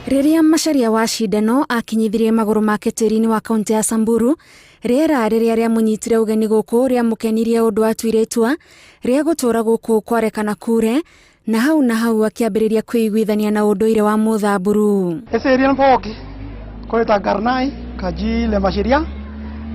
Rĩrĩa Macharia wa Cindano akinyithirie magũrũ make tĩri-inĩ wa kaunti ya Samburu, rĩera rĩrĩa rĩamũnyitire ũgeni gũkũ rĩamũkenirie ũndũ atuire itua rĩa gũtũũra gũkũ kwarekana kure, na hau na hau akĩambĩrĩria kwĩiguithania na ũndũire wa Mũthamburu. Eserian pooki koreta Garnai kaji le Mashiria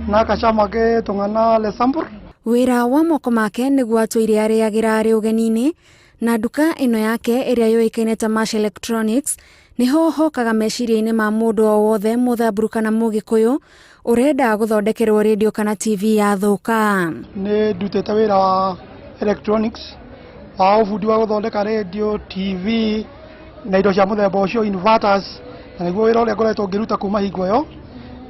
na kashamake tung'ana le Sambur. Wĩra wa moko make nĩguo atũire arĩagĩra arĩ ũgeni-inĩ, na nduka ĩno yake ĩrĩa yũĩkaine ta Mash Electronics nĩho hokaga meciria-inĩ ma mũndũ o wothe Mũthamburu kana Mũgĩkũyũ ũrenda gũthondekerwo rĩndiũ kana TV yathũka. Nĩ ndutĩte wĩra wa electronics wa ũbundi wa gũthondeka rĩndiũ, TV na indo cia mũthemba ũcio, inverters, na nĩguo wĩra ũrĩa ngoretwo ngĩruta kuma hingo ĩyo,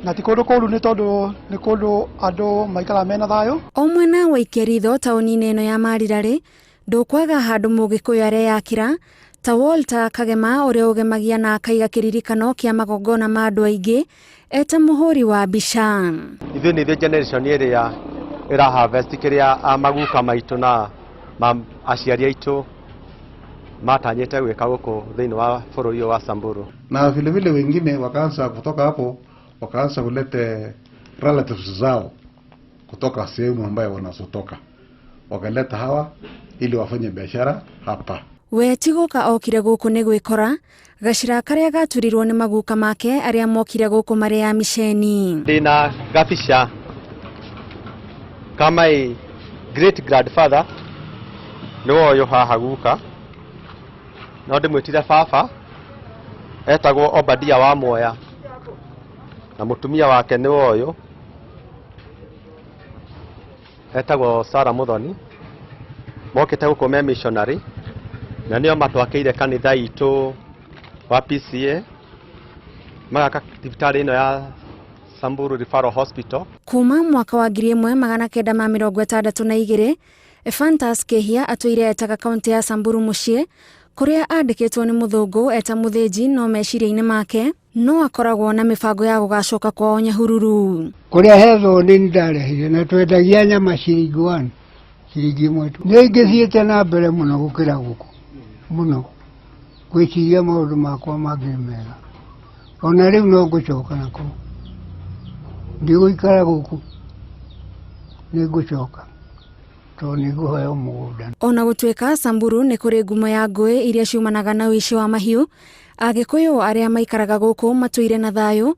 na ti kũndũ kũru nĩ tondũ nĩ kũndũ andũ maikaraga mena thayũ. O mwena waikia ritho taũni-inĩ ĩno ya Marirarĩ, ndũkwaga handũ Mũgĩkũyũ areyakĩra ta Walter Kagema ũrĩa ũgemagia na akaiga kĩririkano kĩa magongona ma andũ aingĩ eta mũhũri wa mbica. Ithuĩ nĩ ithuĩ generation ĩrĩa ĩra harvest kĩrĩa maguka maitũ na aciari aitũ matanyĩte gwĩka gũkũ thĩinĩ wa bũrũri ũyũ wa Samburu. Na vile vile wengine wakaanza kutoka hapo, wakaanza kulete relatives zao kutoka sehemu ambayo wanazotoka, wakaleta hawa ili wafanye biashara hapa. We ti gũka okire gũkũ nĩ gwĩkora, gacĩra karĩa gaturirwo nĩ maguka make arĩa mokire gũkũ marĩ a miceni. Ndĩna gabica ka my great grandfather, nĩwe ũyũ haha guka, no ndĩmwĩtire baba, etagwo Obadia wa Moya, na mũtumia wake nĩwe ũyũ etagwo Sarah Muthoni. Mokĩte gũkũ me missionary na nĩo matwakĩire kanitha itũ wa PCA, magaka thibitarĩ ĩno ya Samburu Referral Hospital. Kuma mwaka wa 1962, Ephantus Kihia atũire etaga kaunti ya Samburu mũciĩ, kũrĩa andĩkĩtwo nĩ mũthũngũ eta mũthĩnji, no meciria-inĩ make no akoragwo na mĩbango ya gũgacoka kwao Nyahururu. Kũrĩa hethwo nĩ ndarehire na twendagia nyama ciringi 1, ciringi 1 tu. Nĩ ingĩthiĩte na mbere mũno gũkĩra gũkũ mũno, gwĩciria maũndũ makwa mangĩ mega. Ona rĩu no ngũcoka na kũu, ndigũikara gũkũ, nĩ ngũcoka tondũ nĩ ngũheo mũgũnda. Ona gũtuĩka Samburu nĩ kũrĩ ngumo ya ngũĩ iria ciumanaga na ũici wa mahiũ, Agĩkũyũ arĩa maikaraga gũkũ matũire na thayũ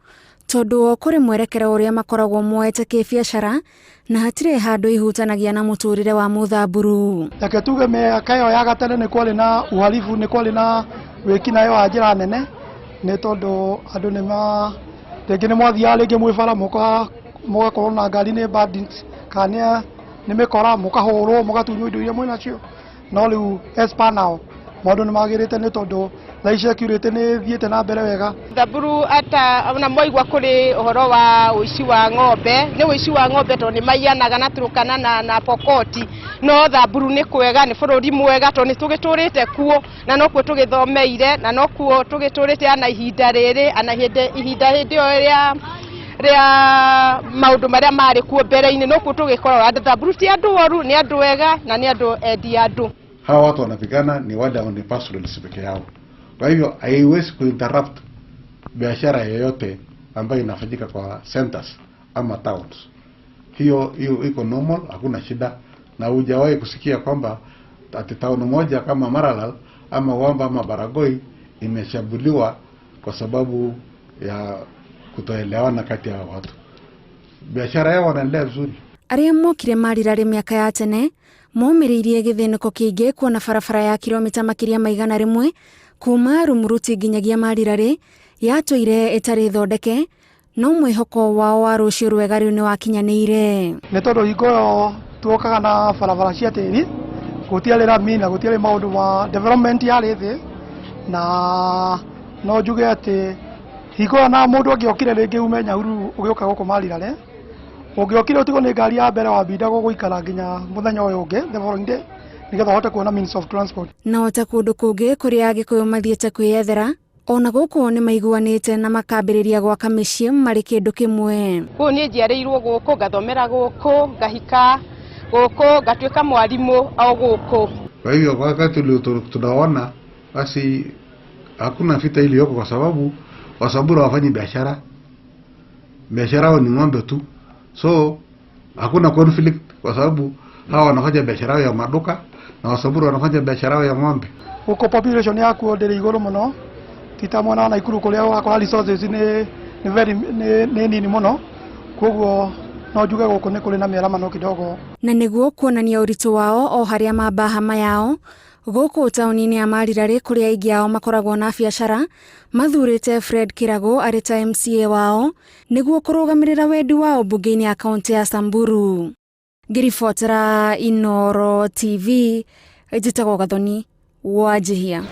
tondũ o kũrĩ mwerekera ũrĩa makoragwo moete kĩbiacara na hatirĩ handũ ihutanagia na mũtũrĩre wa Mũthamburu. Reke tuge mĩaka ĩyo ya gatene nĩ kwarĩ na uhalifu, nĩ kwarĩ na wĩkinaĩ wa njĩra nene, nĩ tondũ andũ nĩ ma rĩngĩ nĩ mwathiaga rĩngĩ mwĩ bara mũgakorwo na ngari nĩ bandits kana nĩ mĩkora, mũkahũrwo, mũgatunywo indo iria mwĩnacio. No rĩu as per now maũndũ nĩ magĩrĩte nĩ tondũ thaa ici security nĩ ĩthiĩte na mbere wega. Thamburu ata ona mwaigua kũrĩ ũhoro wa ũici wa ng'ombe, nĩ ũici wa ng'ombe tondũ nĩ maiyanaga na Turkana na Pokoti, no Thamburu nĩ kwega, nĩ bũrũri mwega tondũ nĩ tũgĩtũrĩte kuo na nokuo tũgĩthomeire na nokuo tũgĩtũrĩte ana ihinda rĩrĩ ana hĩndĩ ihinda hĩndĩ ĩyo rĩa maũndũ marĩa marĩ kuo mbere-inĩ, nokuo tũgĩkoragwo. Andũ Thamburu ti andũ oru, nĩ andũ ega na nĩ andũ endi andũ. Hawa watu wanapigana ni wale ambao ni pastoralists peke yao. Kwa hivyo haiwezi kuinterrupt biashara yoyote ambayo inafanyika kwa centers ama towns. Hiyo hiyo iko normal, hakuna shida, na hujawahi kusikia kwamba ati town moja kama Maralal ama Wamba ama Baragoi imeshambuliwa kwa sababu ya kutoelewana kati ya watu. Biashara yao wanaendelea vizuri. Arĩa mokire Marirarĩ mĩaka ya tene momĩrĩirie gĩthĩnĩko kĩingĩ kuona barabara ya kilomita makĩria ma 100 kuma Rumuruti nginyagia Marirarĩ yatũire ĩtarĩ thondeke, no mwĩhoko wao wa rũciũ rwega rĩu nĩ wakinyanĩire. Nĩ tondũ hingo ĩyo tuokaga na barabara cia tĩri, gũtiarĩ rami na gũtiarĩ maũndũ ma development yarĩ thĩ, na no njuge atĩ hingo ĩyo na mũndũ angĩokire rĩngĩ ume Nyahururu ũgĩũka gũkũ Marirarĩ, ũngĩokire ũtigwo nĩ ngari ya mbere wambindagwo gũikara nginya mũthenya ũyũ ũngĩ, the following day, nĩgetha ũhote kuona means of transport. Na o ta kũndũ kũngĩ kũrĩa Agĩkũyũ mathiĩte kwĩyethera, ona gũkũ nĩ maiguanĩte na makambĩrĩria gwaka mĩciĩ marĩ kĩndũ kĩmwe. Kũu niĩ njiarĩirwo gũkũ, ngathomera gũkũ, ngahika gũkũ, ngatuĩka mwarimũ o gũkũ. Kwa hivyo kwa wakati tunaona basi Hakuna vita iliyoko kwa sababu Wasamburu hawafanyi biashara, biashara yao ni ng'ombe tu, so hakuna conflict kwa sababu hawa wanafanya biashara yao ya maduka na Wasamburu wanafanya biashara yao ya ng'ombe. Gũkũ population yakuo ndĩrĩ igũrũ mũno, ti ta mwena wa Naikuru kũrĩa ũgakora resources nĩ nĩ very nĩ nĩ nini mũno, koguo no njuge gũkũ nĩ kũrĩ na mĩaramano kidogo. Na nĩguo kuonania ũritũ wao o harĩa mamba hama yao gũkũ taũni-inĩ ya Marirarĩ kũrĩa aingĩ ao makoragwo na biacara, mathurĩte Fred Kĩragũ arĩ ta MCA wao nĩguo kũrũgamĩrĩra wendi wao mbunge-inĩ ya kaũntĩ ya Samburu. Ngĩribotera Inooro TV, njĩtagwo Gathoni Wanjihia.